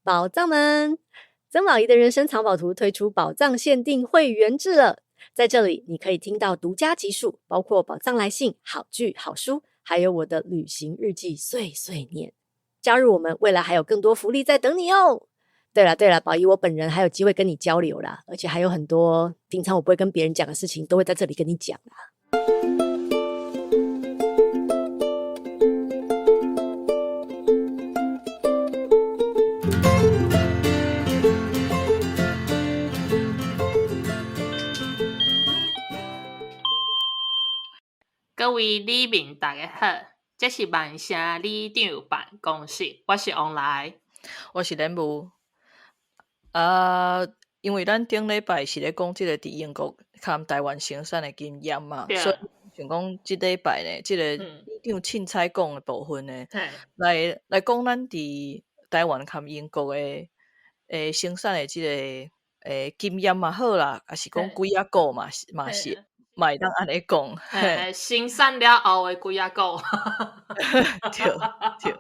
寶藏們，曾寶儀的人生藏寶圖推出寶藏限定會員制了。在這裡，你可以聽到獨家集數，包括寶藏來信、好劇、好書，還有我的旅行日記碎碎念。加入我們，未來還有更多福利在等你哦。對了對了，寶儀我本人還有機會跟你交流啦，而且還有很多平常我不會跟別人講的事情，都會在這裡跟你講啦。各位里民大家好，這是萬城里長辦公室，我是王來，我是蓮霧。啊，因為咱頂禮拜是咧講這个佇英國含台灣生產的經驗嘛，所以想講這禮拜呢，這個里長凊彩講的部分呢，來講咱佇台灣含英國的生產的這个經驗嘛好啦，抑是講鬼仔故嘛嘛是。嘛會當按呢講，生產了後的鬼仔故，對對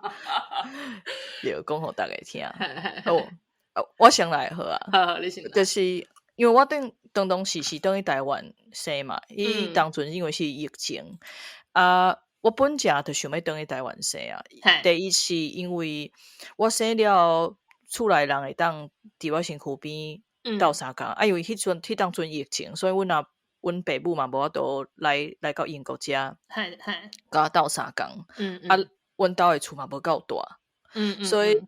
對，講予大家聽。好，我先來好啊。好，你先來。就是因為我頂當時是轉去台灣生嘛，伊當陣因為是疫情啊，我本正就想欲轉去台灣生啊。第一是因為我生了後，厝內人會當佇我身軀邊鬥相共，啊，因為彼陣彼當陣疫情，所以阮阿阮爸母嘛無法度來到英國遮，共我鬥相共。啊，阮兜的厝嘛無夠大，所以，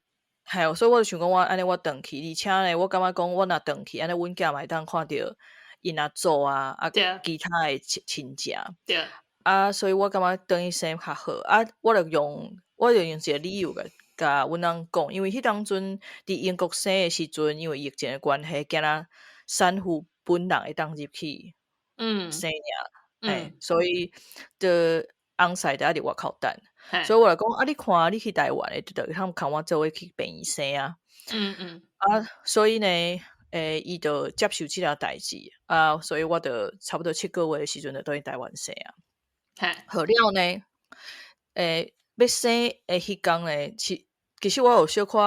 嘿，所以我就想講，我按呢我轉去，而且呢，我感覺講，我若轉去，按呢阮囝嘛會當看著𪜶阿祖啊，啊，其他的親戚。啊，所以我感覺轉去生較好。啊，我就用一個理由共阮翁講，因為彼當陣佇英國生的時陣，因為疫情的關係，敢若產婦本人會當入去。生爾，所以就翁婿就愛佇外口等，所以我就講啊，你看你去台灣的，就通共我做伙去病院生啊。啊，所以呢，伊就接受這個代誌啊，所以我就差不多7個月的時陣就轉去台灣生啊。好了呢，欲生的彼工呢，其實我有小可，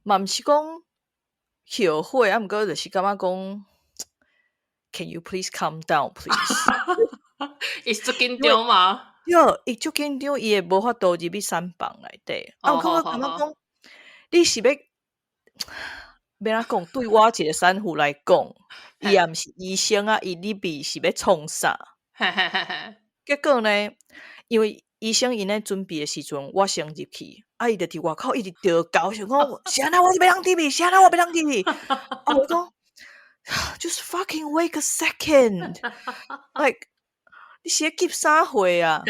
嘛毋是講後悔，啊，毋過就是感覺講。Can you please calm down, please？伊足緊張嗎？對，伊足緊張，伊會無法度入去產房內底。啊，我感覺講，你是欲欲按怎講？對我一個產婦來講，伊也毋是醫生啊，伊入去是欲創啥？結果呢，因為醫生𪜶咧準備的時陣，我先入去，啊，伊就佇外口一直著猴，想講是按怎我欲通入去，是按怎我欲通入去？啊，我講。Just fucking wait a second, like 你是咧急啥貨啊？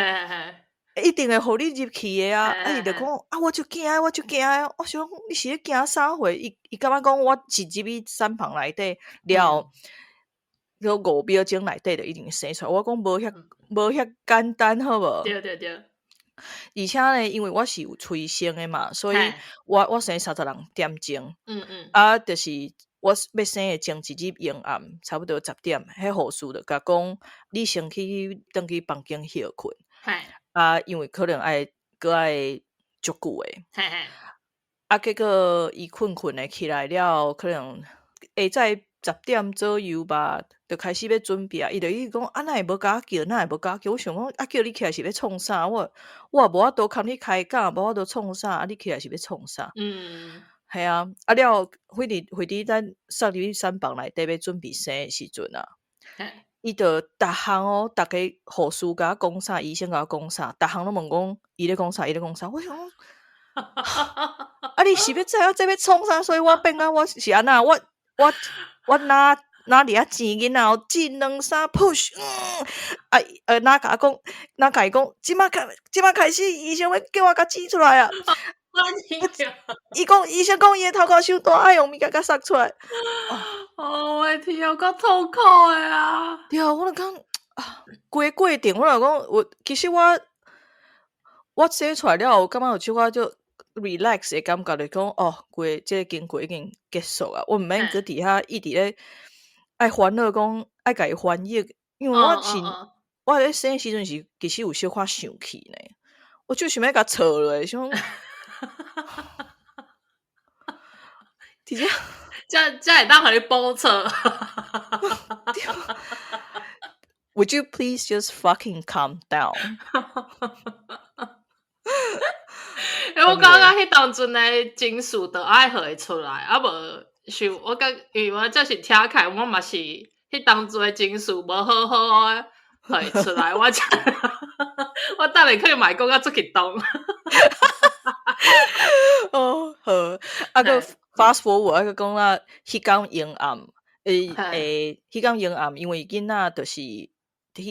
一定會予你入去的啊！啊，伊就講啊，我足驚，我足驚，我想你是咧驚啥貨？伊感覺講我一入去產房內底了，了5秒鐘內底就一定生出來。我講無遐簡單，好無？對對對。而且呢，因為我是有催生的嘛，所以我生36點鐘。啊，就是我欲生的前一日暝暗，差不多10點，彼護士就共講，你先去轉去房間歇睏。啊，因為可能愛閣愛足久的。啊，結果伊睏睏的起來了，可能下早10點左右吧，就開始欲準備啊。伊就一直講，啊，哪會無共我叫，哪會無共我叫？我想講，啊，叫你起來是欲創啥？我也無法度共你開講，無法度創啥？啊，你起來是欲創啥？係啊，啊了，反正咱送入去產房內底欲準備生的時陣啊，伊就逐項哦，逐个護士共我講啥，醫生共我講啥，逐項攏問講，伊咧講啥，伊咧講啥。我想講，啊，你是欲知影這欲創啥？所以我變甲我是按怎？我若若佇遐生囡仔哦，一兩三 push，啊，若共我講，若共伊講，這馬開始，醫生欲叫我共擠出來啊！伊講，醫生講，伊的頭殼傷大，愛用物件共捒出來。哦，我的天，有夠痛苦的啊！對啊，我就講啊，規個過程，我就講，我其實我生出來了後，感覺有小可足 relax 的感覺，就講哦，規個這個經過已經結束啊，我毋免閣佇遐一直咧愛煩惱，講愛共伊翻譯，因為我是我咧生的時陣是其實有小可生氣呢，我就想欲共吵落，想講。直接這會當予你補錯。 Would you please just fucking calm down？欸，我感覺彼當陣的情緒都愛予伊出來，啊無想我感，因為我這是聽起來，我嘛是彼當陣的情緒無好好的予伊出來，我才我等下可能嘛會講甲足激動。哦，好，啊閣 fast forward，啊閣講啦，彼工昏暗，欸欸，彼工昏暗，因為囡仔就是彼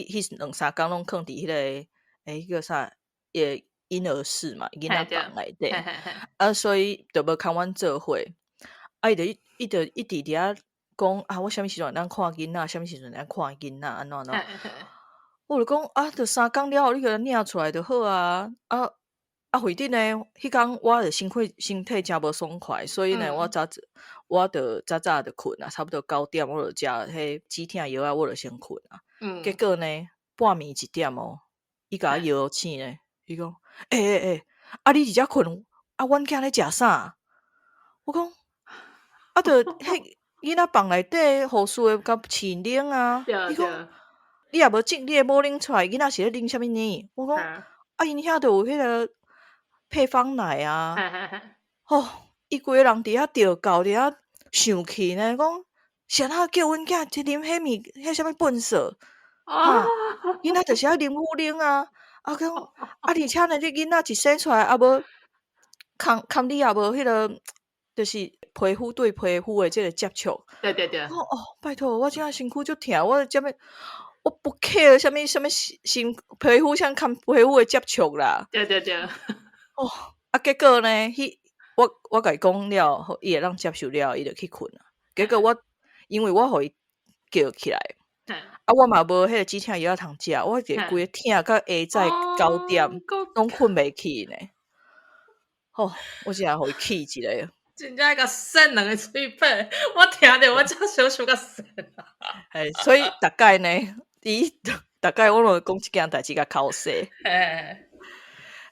彼兩三工攏囥佇彼個欸，彼個啥，欸嬰兒室嘛，囡仔房內底，啊，所以就無共阮做伙，啊，伊就伊就一直佇遐講啊，我啥物時陣會當看囡仔，啥物時陣會當看囡仔，按怎按怎。我就講啊，就三工了後，你共領出來就好啊，啊啊，反正呢，彼工我就身體身體誠無爽快，所以呢，我早我就早早就睏啊，差不多9點我就食彼止疼藥仔，我就先睏啊。結果呢，半暝1點哦，伊共我搖醒呢，伊講：欸欸欸，啊你佇遮睏，啊阮囝咧食啥？我講啊，就彼囡仔房內底護士會共飼奶啊。伊講你也無擠你的母奶出來，囡仔是咧啉啥物奶？我講啊，𪜶遐就有彼個配方奶啊。吼，伊規个人佇遐著猴，佇遐生氣呢，講啥人叫阮囝去啉彼物，彼啥物糞埽？哈，囡仔就是愛啉母奶啊！啊講啊，而且呢，你囡仔一生出來，啊無共共你也無彼個，就是皮膚對皮膚的這個接觸。我講哦，拜託，我這下身軀足疼，我這物我不 care 啥物啥物身皮膚啥共皮膚的接觸啦。哦，啊，結果呢，彼我我共伊講了，伊會當接受了，伊就去睏啊。結果我因為我予伊叫起來，啊，我嘛無彼個止疼藥仔通食，我就規个疼到下早9點，攏睏袂去呢。吼，我真正予伊氣一个。真正共扇兩个喙䫌，我聽著我才小想共扇。嘿，所以逐擺呢，伊逐擺我攏會講這件代誌共口說。系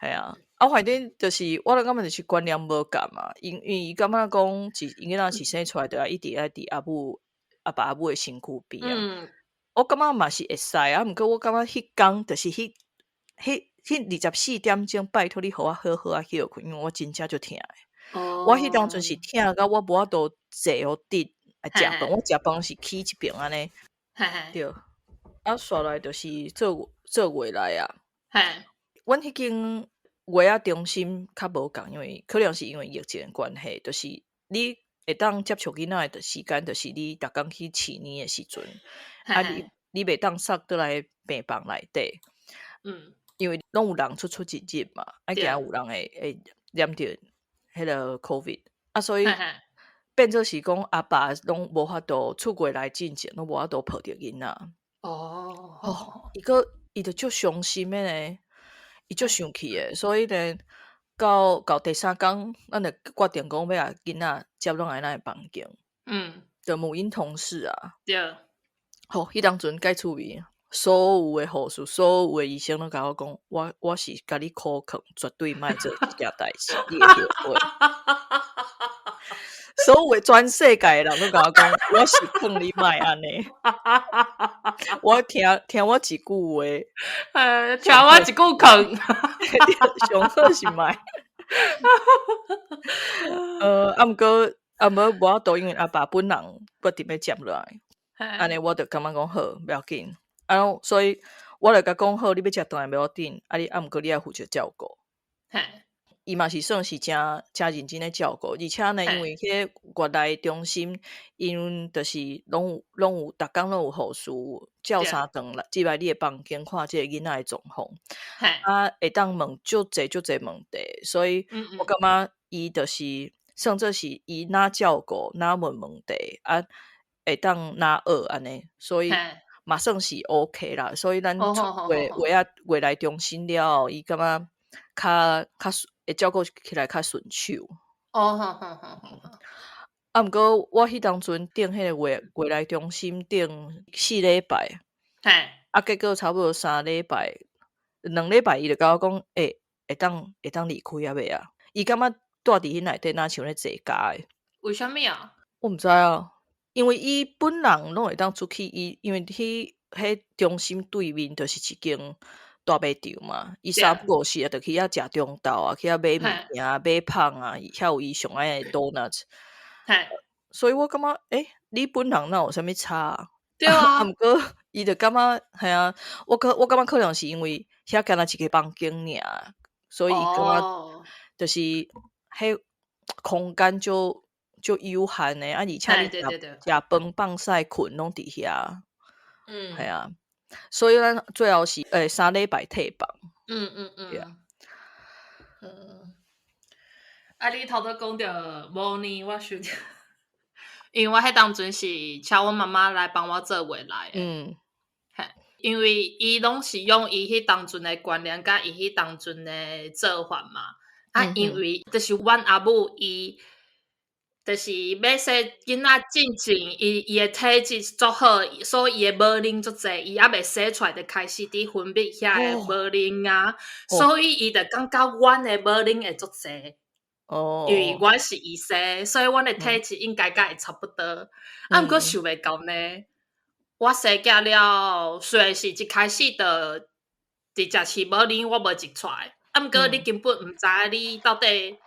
啊，啊，反正就是，我就感覺就是觀念無仝嘛，因為伊感覺講，是𪜶囡仔是生出來，就愛一直愛佇阿母、阿爸阿母的身軀邊啊。我感覺嘛是會使啊，毋過我感覺彼工就是彼彼彼24點鐘，拜託你予我好好仔歇睏，因為我真正足疼的。我彼當陣是疼到我無法度坐予直來食飯，我食飯是起一爿按呢。對，啊，煞來就是做做月內啊。阮彼間月仔中心較無仝，因為可能是因為疫情的關係，就是你會當接觸囡仔的時間，就是你逐工去飼奶的時陣，啊你你袂當送倒來病房內底。因為攏有人出出入入嘛，啊驚有人會會染著彼個 COVID，啊所以變做是講阿爸攏無法度出月來進前，攏無法度抱著囡仔。哦，伊閣伊就足傷心的呢，伊足生氣的，所以呢，到到第三工，咱就決定講欲共囡仔接轉來咱的房間。就母嬰同室啊。吼，彼當陣蓋趣味，所有的護士、所有的醫生攏共我講，我我是共你苦勸，絕對莫做這件代誌，你會後悔。所有的全世界的人攏共我講，我是勸你莫按呢。我聽聽我一句話，聽我一句勸，上好是莫。啊，毋過啊，無無法度，因為阿爸本人決定欲接落來，按呢我就感覺講好，無要緊。啊，所以我就共講好，你欲接轉來袂要緊，啊你啊毋過你愛負責照顧。伊嘛是算是誠誠認真咧照顧，而且呢，因為彼個月內中心，𪜶就是攏有攏有，逐工攏有護士照三頓來入來你的房間看這個囡仔的狀況，啊，會當問足濟足濟問題，所以我感覺伊就是算做是伊若照顧，若問問題，啊，會當若學按呢，所以嘛算是 OK 啦。所以咱出月月仔月內中心了後，伊感覺較較會照顧起來較順手。哦，好好好好。啊，毋過我彼當陣訂彼個月月內中心訂4禮拜，啊，結果差不多3禮拜、2禮拜，伊就共我講，欸，會當會當離開啊未啊？伊感覺蹛佇彼內底，若像咧坐監的。為啥物啊？我毋知啊，因為伊本人攏會當出去，伊因為彼中心對面就是一間大賣場嘛，伊三不五時啊，就去遐食中晝啊，去遐買物件、買芳啊，遐有伊上愛的 donuts。所以我感覺，欸，你本人哪有啥物差啊？對啊。啊，毋過伊就感覺，嘿啊，我感覺可能是因為遐敢若一個房間爾，所以伊感覺就是彼空間就足有限的，啊，而且你食食飯放屎睏攏佇遐，係啊，所以咱最後是3禮拜退房。對啊。啊，你頭拄講著母乳，我想著，因為我彼當陣是請阮媽媽來幫我做月內的。嘿，因為伊攏是用伊彼當陣的觀念，佮伊彼當陣的做法嘛。啊，因為就是阮阿母伊，就是欲生囡仔進前，伊的體質足好，所以伊的母奶足濟，伊猶未生出來就開始佇分泌遐个母奶啊，所以伊就感覺阮的母奶會足濟。因為阮是伊生，所以阮的體質應該佮伊差不多。啊，毋過想袂到呢，我生囝了，雖然是一開始就直接飼母奶，我無擠出來。啊，毋過你根本毋知你到底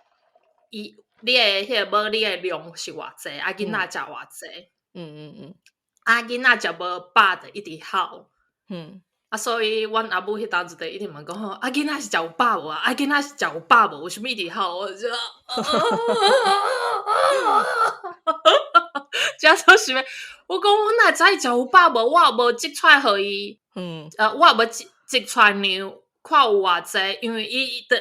伊你的彼個母奶的量是偌濟，啊，囡仔食偌濟。啊，囡仔食無飽就一直哭。啊，所以阮阿母彼當陣就一直問講吼，啊，囡仔是食有飽無啊？啊，囡仔是食有飽無？為啥物一直哭？我就，真做想欲，我講阮哪會知伊食有飽無？我也無擠出來予伊，我也無擠出來量，看有偌濟，因為伊就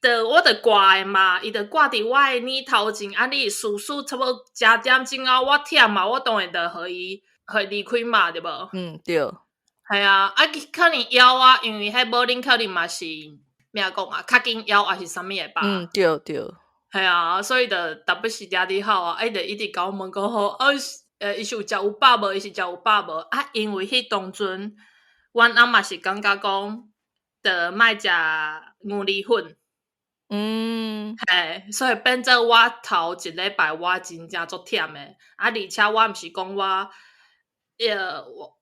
就我就掛的嘛，伊就掛佇我的乳頭前，啊，你事事差不多食點鐘後，我忝嘛，我當然就予伊，予伊離開嘛，對無？嗯，對。係啊，啊，可能枵啊，因為彼母奶可能嘛是咩講啊，較緊枵還是啥物的吧？嗯，對對。係啊，所以就逐擺時定佇哭啊，伊就一直共我問講吼，啊，伊是有食有飽無？伊是食有飽無？啊，因為彼當陣，阮翁嘛是感覺講，就莫食牛奶粉。嘿，所以變做我頭一禮拜我真正足忝的，啊，而且我毋是講我，我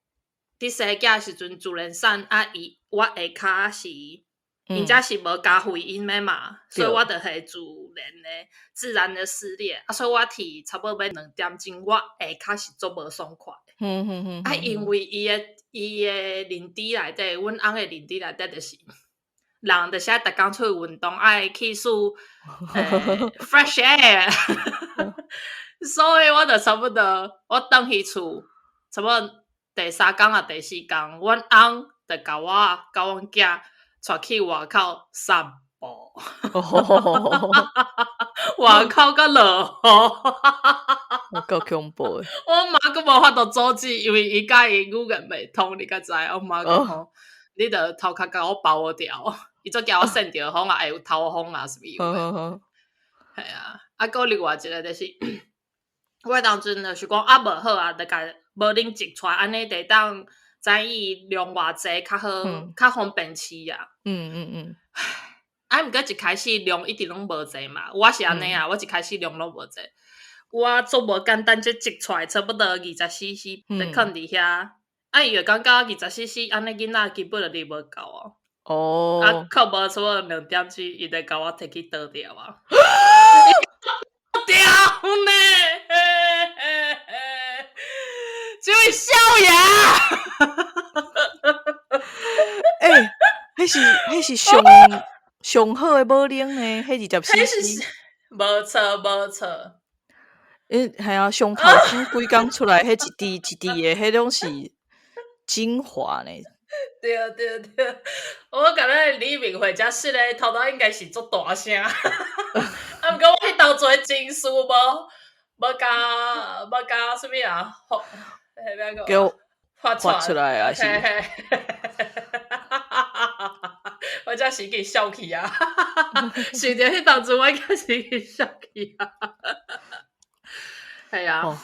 佇生囝時陣自然產，啊，伊我下跤是，因遮是無加會陰的嘛，所以我就係自然的撕裂，啊，所以我啼差不多欲2點鐘，我下跤是足無爽快的。啊，因為伊的認知內底，阮翁的認知內底就是，人就是愛逐工出去運動，愛去吸fresh air，所以我就差不多，我轉去厝，差不多第三工啊，第四工，阮翁就共我共阮囝帶去外口散步，外口閣落雨，夠恐怖的。我媽閣無法度阻止，因為伊佮伊語言袂通，你敢知？我媽講吼，你著頭殼共我包掉，伊足驚我搧著風啊，會有頭風啊，啥物有。係啊，啊，閣另外一個就是，我當陣就是講啊，無好啊，就共母奶擠出來，按呢就當知伊量偌濟較好，較方便飼啊。啊，毋過一開始量一直攏無濟嘛，我是按呢啊，我一開始量攏無濟，我足無簡單，這擠出來差不多20 cc，就囥佇遐。啊，伊就感覺20 cc 按呢囡仔根本就啉無夠啊。啊，靠無差不多2點鐘，伊就共我提去倒掉啊。掉呢！這位少爺，欸，彼是上上好的母奶呢，彼20 cc，無錯無錯。欸，係啊，上頭先規工出來，彼一滴一滴的，彼攏是精華呢。對對對，我感覺李明慧遮說咧，頭拄應該是足大聲。啊，毋過我彼當陣的情緒無共啥物啊，叫發出來啊！是，我才是去笑去啊！想著彼當陣，我應該是去笑去啊！係啊，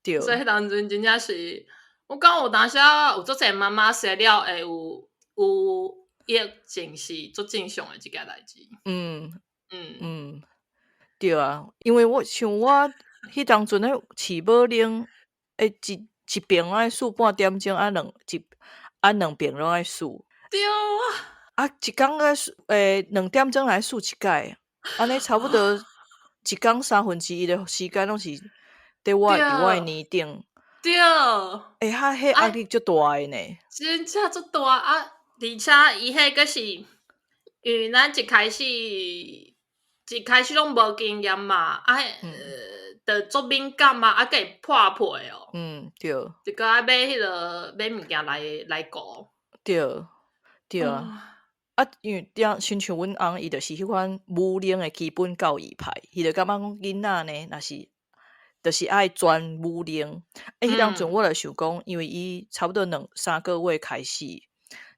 對，所以彼當陣真正是，我感覺有當時有足濟媽媽生了會有抑鬱症是足正常的一件代誌。對啊，因為我像我彼當陣咧飼母奶，欸，一一爿愛欶半點鐘，啊兩一啊兩爿攏愛欶。對啊！啊，一工愛欶，欸，2點鐘來欶一擺，按呢差不多一工三分之一的時間攏是佇我的奶頂。對。欸，哈，彼壓力足大的呢。真正足大啊！而且伊彼閣是，因為咱一開始攏無經驗嘛，啊，就足敏感嘛，啊，閣會破皮哦。對。就閣愛買彼個買物件來顧。對，對啊。啊，因為對，親像阮翁伊就是彼款母奶的基本教義派，伊就感覺講囡仔呢，若是就是愛全母奶。欸，彼當陣我就想講，因為伊差不多兩三個月開始，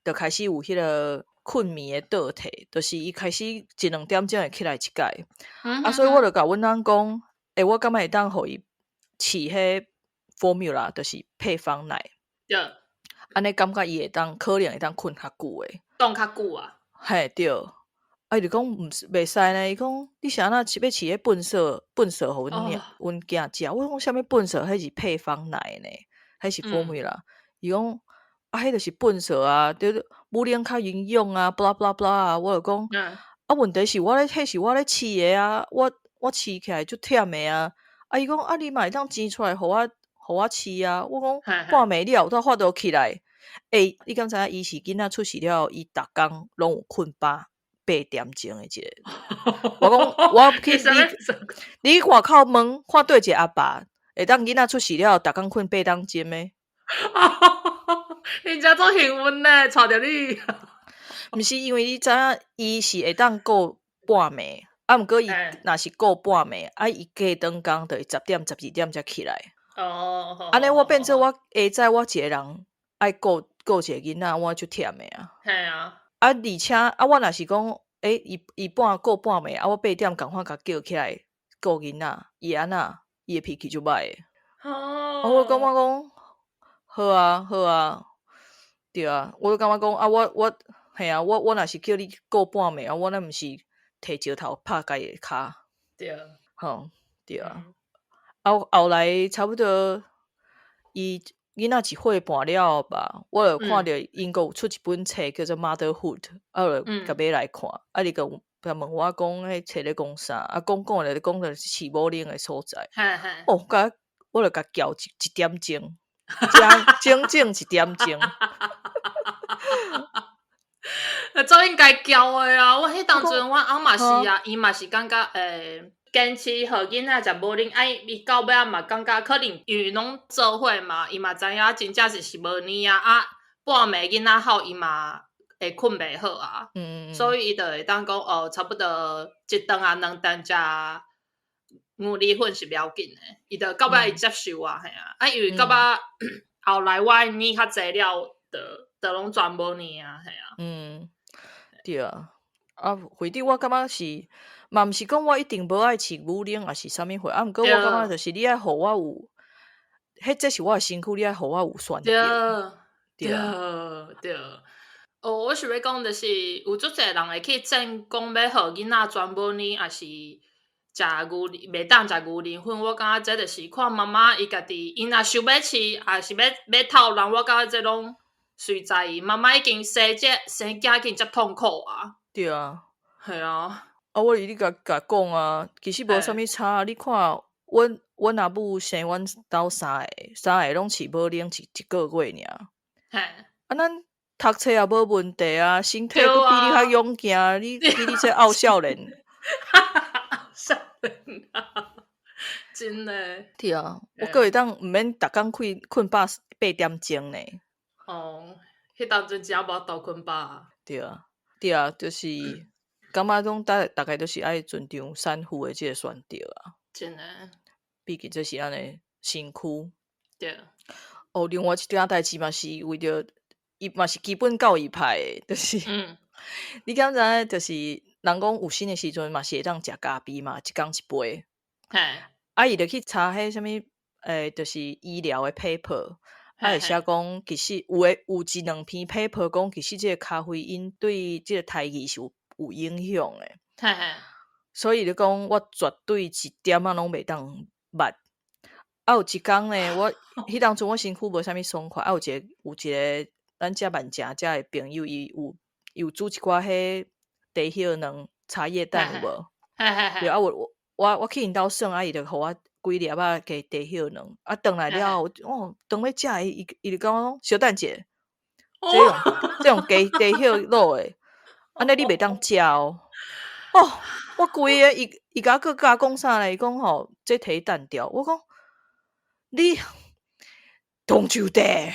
就開始有彼個睏眠的倒退，就是伊開始一兩點鐘會起來一擺。啊，所以我就共阮翁講，欸，我感覺會當予伊試彼 formula，就是配方奶。對。按呢感覺伊會當可能會當睏較久的。擋較久啊？嘿，對。啊，伊就講毋是袂使呢，伊講你是按怎欲飼彼糞埽糞埽予阮囝阮囝食？我講啥物糞埽？彼是配方奶呢，彼是 formula。伊講啊，彼就是糞埽啊，對母奶較營養啊，blah blah blah 啊。我就講啊，問題是我咧，彼是我咧飼的啊，我飼起來足忝的啊。啊，伊講啊，你嘛會當煎出來予我飼啊。我講半暝你也有法度起來？欸，你敢知影伊是囡仔出世了後，伊逐工攏有睏飽8點鐘的一個。我講我去你你外口問看佗一個阿爸會當囡仔出世了後，逐工睏八點鐘的？𪜶遮足幸運呢，娶著你。毋是因為你知影，伊是會當顧半暝，啊，毋過伊若是顧半暝，啊，伊隔轉工就會10點、12點才起來。按呢我變做我下早我一個人愛顧顧一個囡仔，我足忝的啊。嘿啊。啊，而且啊，我若是講，欸，伊半顧半暝，啊，我8點仝款共叫起來顧囡仔，伊會按怎？伊的脾氣就歹的。啊，我感覺講，好啊，好啊，對啊，我就感覺講啊，我嘿啊，我若是叫你顧半暝啊，我若毋是提石頭拍家己的跤。對。吼，對啊。啊，後來差不多，伊囡仔一歲半了後吧，我就看著英國有出一本冊叫做《Motherhood》，啊，我就共買來看。啊，伊就共問我講，彼冊咧講啥？啊，講講咧講著飼母奶的所在。哦，共我就共撬一點鐘，整整一點鐘。做應該撬的啊！我彼當陣，阮翁嘛是啊，伊嘛是感覺堅持予囡仔食母奶，啊，伊到尾仔嘛感覺可能因為攏做伙嘛，伊嘛知影真正是無奶啊，啊，半暝囡仔哭伊嘛會睏袂好啊，所以伊就會當講哦，差不多一頓啊兩頓食牛奶粉是袂要緊的，伊就到尾伊接受啊，嘿啊，啊，因為到尾後來我的奶較濟了，就攏全無奶啊，嘿啊。嗯，對啊，啊，反正我感覺是，嘛毋是講我一定無愛飼母奶，抑是啥物貨，啊，毋過我感覺就是你愛予我有，彼這是我的身軀，你愛予我有選擇。對對。哦，我想欲講就是有足濟人會去爭講欲予囡仔全母奶，抑是食牛袂當食牛奶粉。我感覺這就是看媽媽伊家己，伊若想欲飼，抑是欲湊人，我感覺這攏隨在伊。媽媽已經生這生囝已經遮痛苦啊。對啊。係啊。啊，我你共共講啊，其實無啥物差啊。你看，阮阿母生阮兜三個，三個攏飼母奶一個月爾。啊，咱讀冊也無問題啊，身體閣比你較勇健，你比你這漚少年。少年啊，真的。對啊，我閣會當毋免逐工睏睏飽8點鐘呢。哦，彼當陣真無法度睏飽。對啊，對啊，就是感覺講大概都是愛尊重產婦的這個選擇啊。真的。畢竟這是咱的身軀。對。哦，另外一件代誌嘛是為著伊嘛是基本教義派的，就是，你敢知影？就是人講有身的時陣嘛是會當食咖啡嘛，一工一杯。啊，伊就去查彼啥物，就是醫療的 paper，啊，會寫講其實有的有一兩篇 paper 講，其實這個咖啡因對這個胎兒是有影響的。所以就講我絕對一點仔攏袂當捌。啊，有一工呢，我彼當陣我身軀無啥物爽快，啊，有一個咱遮萬成遮的朋友，伊有煮一寡彼茶葉卵、茶葉蛋有無？對啊，我去𪜶兜耍，啊，伊就予我幾粒仔加茶葉卵，啊，轉來了後，哦，當欲食伊就共我講，小等者，這用加茶葉滷的，按呢你袂當食哦。哦，我規个伊共我閣共我講啥咧？伊講吼，這提單調，我講你 Don't you dare！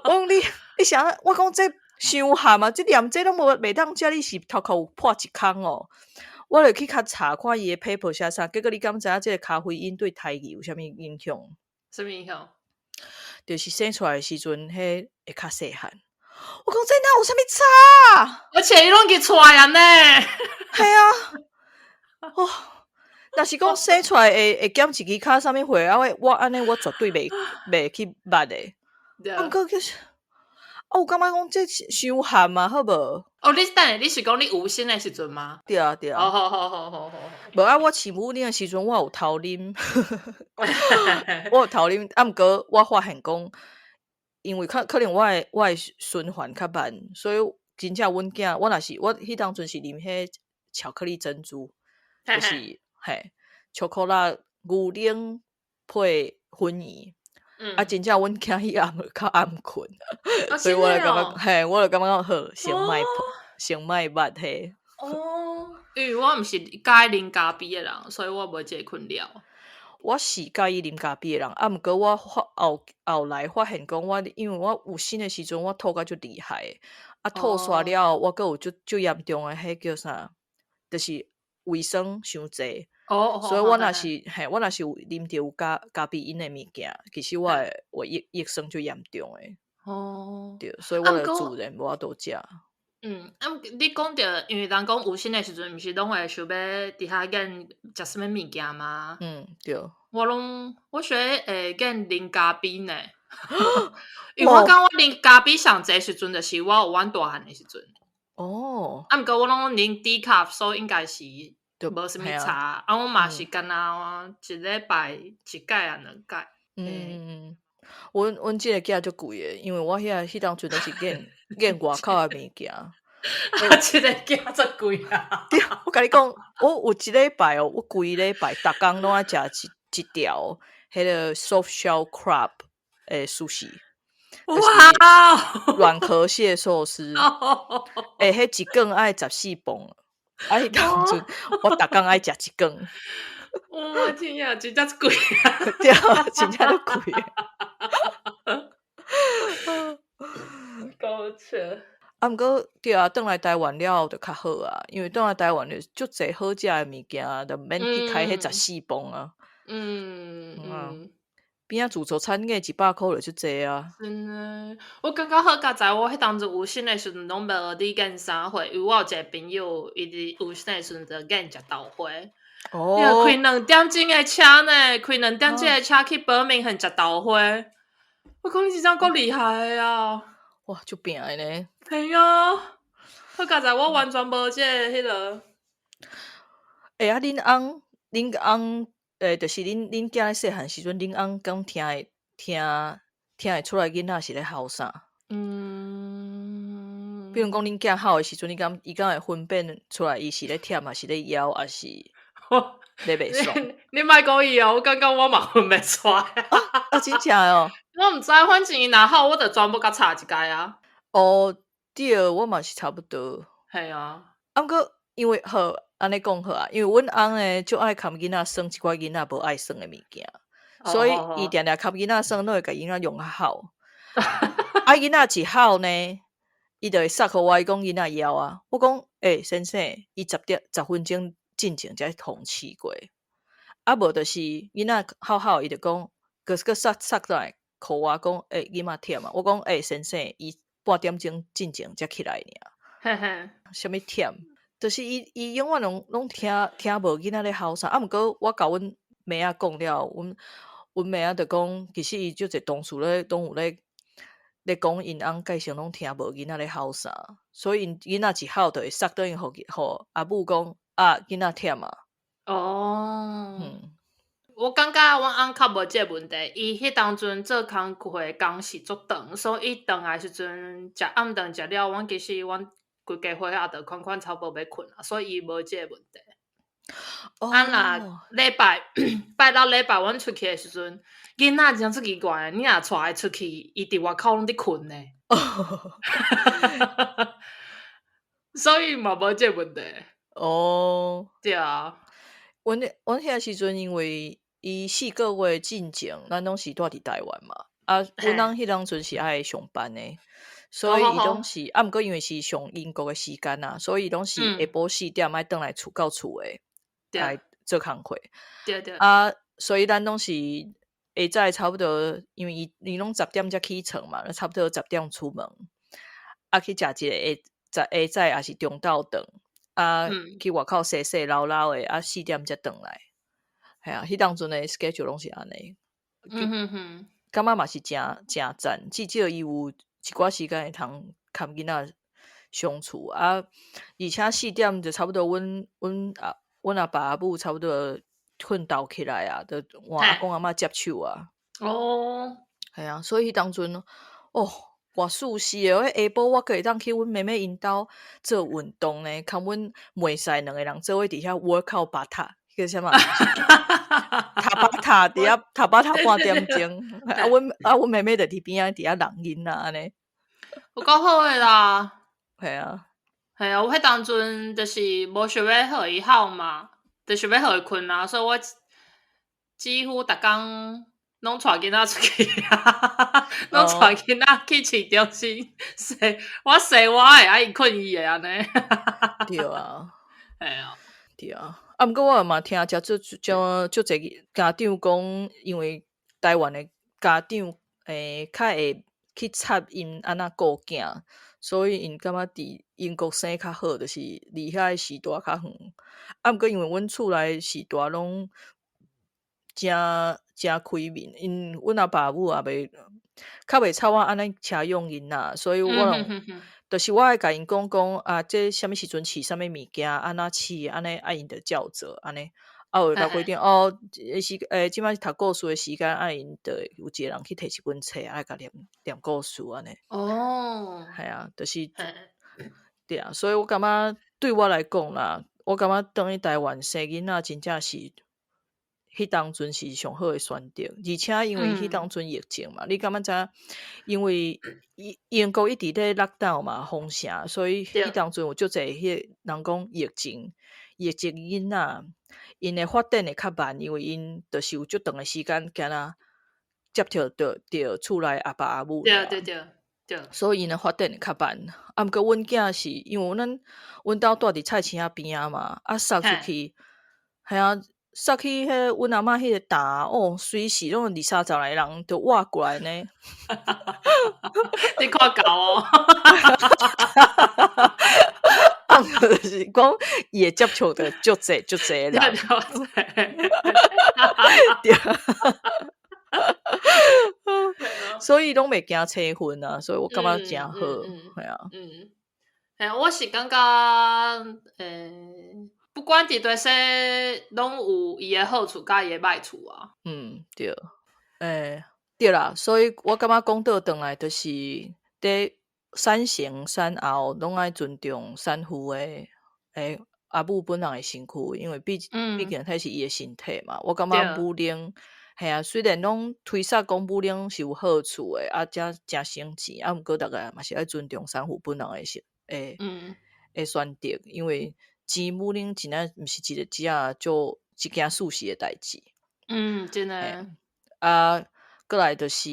我講你啥？我講這傷鹹啊！這連這攏無袂當食，你是頭殼有破一空哦？我就去較查看伊的 paper 寫啥，結果你敢知影這个咖啡因對胎兒有啥物影響？啥物影響？就是生出來的時陣，彼會較細漢。我講這哪有啥物差？而且伊攏去出來啊呢。係啊，哦，若是講生出來會減一支跤啥物貨啊？我按呢我絕對袂去捌的。啊，毋過就是，啊，有感覺講這傷鹹啊，好無？哦，你等下，你是講你有身的時陣嗎？對啊，對啊。哦，好好好好好。無啊，我飼母奶的時陣，我有偷啉，我有偷啉。啊，毋過我發現講，因為較可能我的循環較慢，所以真正阮囝，我若是我彼當陣是啉彼巧克力珍珠，就是嘿，巧克力牛奶配粉圓。啊，真正阮囝彼暗較暗睏，所以我就感覺，嘿，我就感覺好，先莫捌彼。哦，因為我毋是佮意啉咖啡的人，所以我無這個困擾。我是佮意啉咖啡的人，啊，毋過我發後後來發現講，我因為我有身的時陣，我吐甲足厲害，啊，吐煞了後，我閣有足足嚴重的彼叫啥，就是胃酸傷濟。所以我若是嘿，我若是有啉著有加咖啡因的物件，其實我的胃酸足嚴重的。對，所以我就自然無法度食。嗯，啊，你講著，因為人講有身的時陣，毋是攏會想欲佇遐揀食啥物物件嗎？嗯，對。我攏我想會揀啉咖啡呢，因為我感覺我啉咖啡上濟時陣，就是我有阮大漢的時陣。啊，毋過我攏啉 decaf，所以應該是無啥物差。啊，我嘛是干焦一禮拜一擺啊兩擺。嗯，阮這個囝足貴的，因為我遐彼當陣都是揀揀外口的物件。這个囝足貴啊！對，我共你講，我有一禮拜哦，我規禮拜逐工攏愛食一條彼个 soft shell crab 的壽司。哇！軟殼蟹壽司。欸，彼一卷愛14磅，啊，彼當陣我逐工愛食一卷。我天啊，真正貴啊！對啊，真正足貴。夠笑。啊，毋過對啊，轉來台灣了後就較好啊，因為轉來台灣就足濟好食的物件，就免去開彼14磅啊。邊仔自助餐價100箍就足濟啊。真的，我感覺好佳哉，我彼當陣有身的時陣攏無咧揀啥貨，因為我有一個朋友，伊佇有身的時陣就揀食豆花。伊就開2點鐘的車呢，開2點鐘的車去伯明翰食豆花。我講你真正夠厲害的啊！哇，足拼的呢。係啊，好佳哉，我完全無這个彼个。欸，啊，恁翁，恁翁，欸，就是恁囝咧細漢時陣，恁翁敢聽會出來囡仔是咧吼啥？比如講，恁囝吼的時陣，伊敢會分辨出來，伊是咧忝，抑是咧枵，抑是咧袂爽？你莫講伊哦，我感覺我嘛分袂出來。啊，真正哦？我毋知，反正伊若吼，我就全部共吵一擺啊。哦，對，我嘛是差不多。係啊。啊，毋過因為好，按呢講好啊，因為阮翁呢，足愛共囡仔耍一寡囡仔無愛耍的物件，所以伊定定共囡仔耍，攏會共囡仔用吼。啊，囡仔一吼呢，伊就會捒予我，伊講囡仔枵啊。我講，欸，先生，伊10分鐘進前才予試過。啊，無就是囡仔吼吼，伊就講，閣閣捒捒轉來予我講，欸，囡仔忝啊。我講，欸，先生，伊半點鐘進前才起來爾。啥物忝？就是伊永遠攏聽無囡仔咧吼啥。啊，毋過我共阮妹仔講了，阮妹仔就講，其實伊足濟同事咧，攏有咧講，𪜶翁蓋先攏聽無囡仔咧吼啥，所以𪜶囡仔一吼，就會捒轉去予阿母講，啊，囡仔忝啊。哦，嗯，我感覺阮翁較無這個問題，伊彼當陣做工課的工時足長，所以伊轉來時陣食暗頓食了，阮其實阮規家伙仔就款款差不多欲睏啊，所以伊無這個問題。啊若禮拜拜六禮拜阮出去的時陣，囡仔真正足奇怪的，你若帶伊出去，伊佇外口攏佇睏呢。所以嘛無這個問題。哦，對啊。阮遐時陣因為伊4個月進前，咱攏是住佇台灣嘛。啊，阮翁彼當陣是愛上班的，所以伊攏是啊，毋過因為是上英國的時間啊，所以伊攏是下晡4點愛轉來厝到厝的來做工課。對對。啊，所以咱攏是下早差不多，因為伊伊攏10點才起床嘛，差不多10點出門，啊去食一个下下早抑是中晝頓，啊去外口踅踅摎摎的，啊4點才轉來。係啊，彼當陣的 schedule 攏是按呢。感覺嘛是誠誠讚，至少伊有一寡時間會通含囡仔相處啊。而且4點就差不多阮，阮阿阮阿爸阿母差不多睏斗起來啊，就換阿公阿嬤接手啊。係啊，所以彼當陣哦，偌舒適的。我下晡我閣會當去阮妹妹𪜶兜做運動呢，含阮妹婿兩个人做伙佇遐 workout 巴塔，叫啥物？塔巴塔佇遐塔巴塔半點鐘，啊，阮啊，阮妹妹就佇邊仔佇遐弄囡仔按呢。有夠好的啦。係啊。係啊，我彼當陣就是無想欲予伊哭嘛，就想欲予伊睏啊，所以我幾乎逐工攏帶囡仔出去啊，攏帶囡仔去市中心，踅我踅我的，啊伊睏伊的按呢。對啊。係啊。對啊。啊，毋過我嘛聽遮足足足濟家長講，因為台灣的家長較會去插𪜶按怎顧囝，所以𪜶感覺佇英國生較好，就是離遐的時段較遠。啊，毋過因為阮厝內時段攏誠誠開明，𪜶阮阿爸阿母也袂較袂插我按呢車養囡仔，所以我攏就是我會共𪜶講講啊，這啥物時陣飼啥物物件，按怎飼，按呢啊𪜶就照做按呢。啊，有共規定哦，時這擺是讀故事的時間，啊𪜶就會有一個人去提一本冊，愛共念念故事按呢。係啊，就是對啊，所以我感覺對我來講啦，我感覺轉去台灣生囡仔真正是彼當陣是上好的選擇，而且因為彼當陣疫情嘛，你感覺知影？因為英英國一直咧 lockdown 嘛，封城，所以彼當陣有足濟彼個人講疫情，疫情囡仔，𪜶的發展會較慢，因為𪜶就是有足長的時間，敢若接觸著著厝內阿爸阿母。對對對對。所以𪜶的發展會較慢。啊，毋過阮囝是因為咱阮兜住佇菜市仔邊仔嘛，啊，捒出去，係啊。捒去彼阮阿嬤彼个擔哦，隨時攏二三十個人就倚過來呢。你看夠哦。啊，就是講伊會接觸著足濟足濟人。對。所以攏袂驚青昏啊，所以我感覺誠好，係啊。嗯，嘿，我是感覺，不管佇佗佗，攏有伊的好處佮伊的歹處啊。嗯，對，對啦，所以我感覺講倒轉來，就是佇產前產後，攏愛尊重產婦的阿母本人的身軀，因為畢畢竟彼是伊的身體嘛。我感覺母奶，係啊，雖然攏推捒講母奶是有好處的，啊，才誠省錢，啊，毋過逐个嘛是愛尊重產婦本人的選的選擇，因為錢母奶真正毋是一個只仔做一件舒適的代誌。嗯，真的。啊，過來就是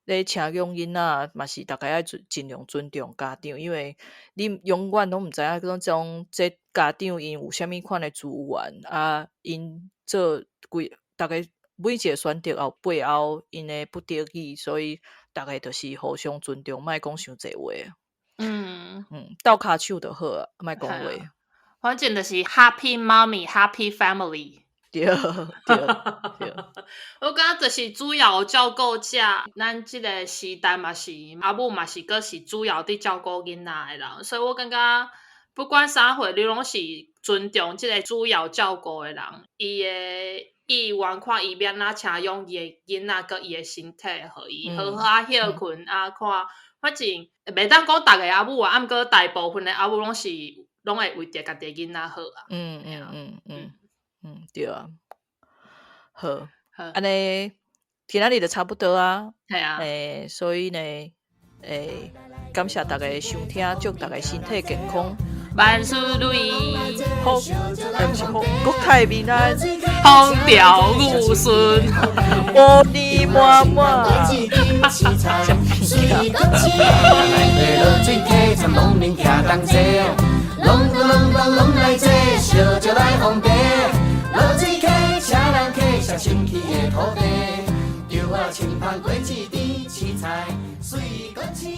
咧請養囡仔，嘛是逐家愛盡量尊重家長，因為你永遠攏毋知影講這種這家長𪜶有啥物款的資源，啊，𪜶做規逐家每一個選擇後背後𪜶的不得已，所以逐家就是互相尊重，莫講傷濟話。嗯，鬥跤手就好啊，莫講話。反正就是 Happy Mommy, Happy Family。對對對。我感覺就是主要照顧者，咱這個時代嘛是阿母嘛是閣是主要佇照顧囡仔的人，所以我感覺不管啥歲，你攏是尊重這个主要照顧的人，伊的意願，看伊欲按怎請養伊的囡仔，佮伊的身體，予伊好好仔歇睏啊，看，反正袂當講逐个阿母啊，啊毋過大部分的阿母攏是攏會為著家己的囡仔好啊。嗯，對啊。好，按呢今仔日就差不多啊。係啊。所以呢，感謝大家收聽，祝大家身體健康，萬事如意，好，毋是好，國泰民安，風調雨順，福利滿滿。隆咚隆咚隆來坐，燒酒來奉茶，落水客，請人客，上清氣的土地，稻仔青芳果子甜，青菜水果青。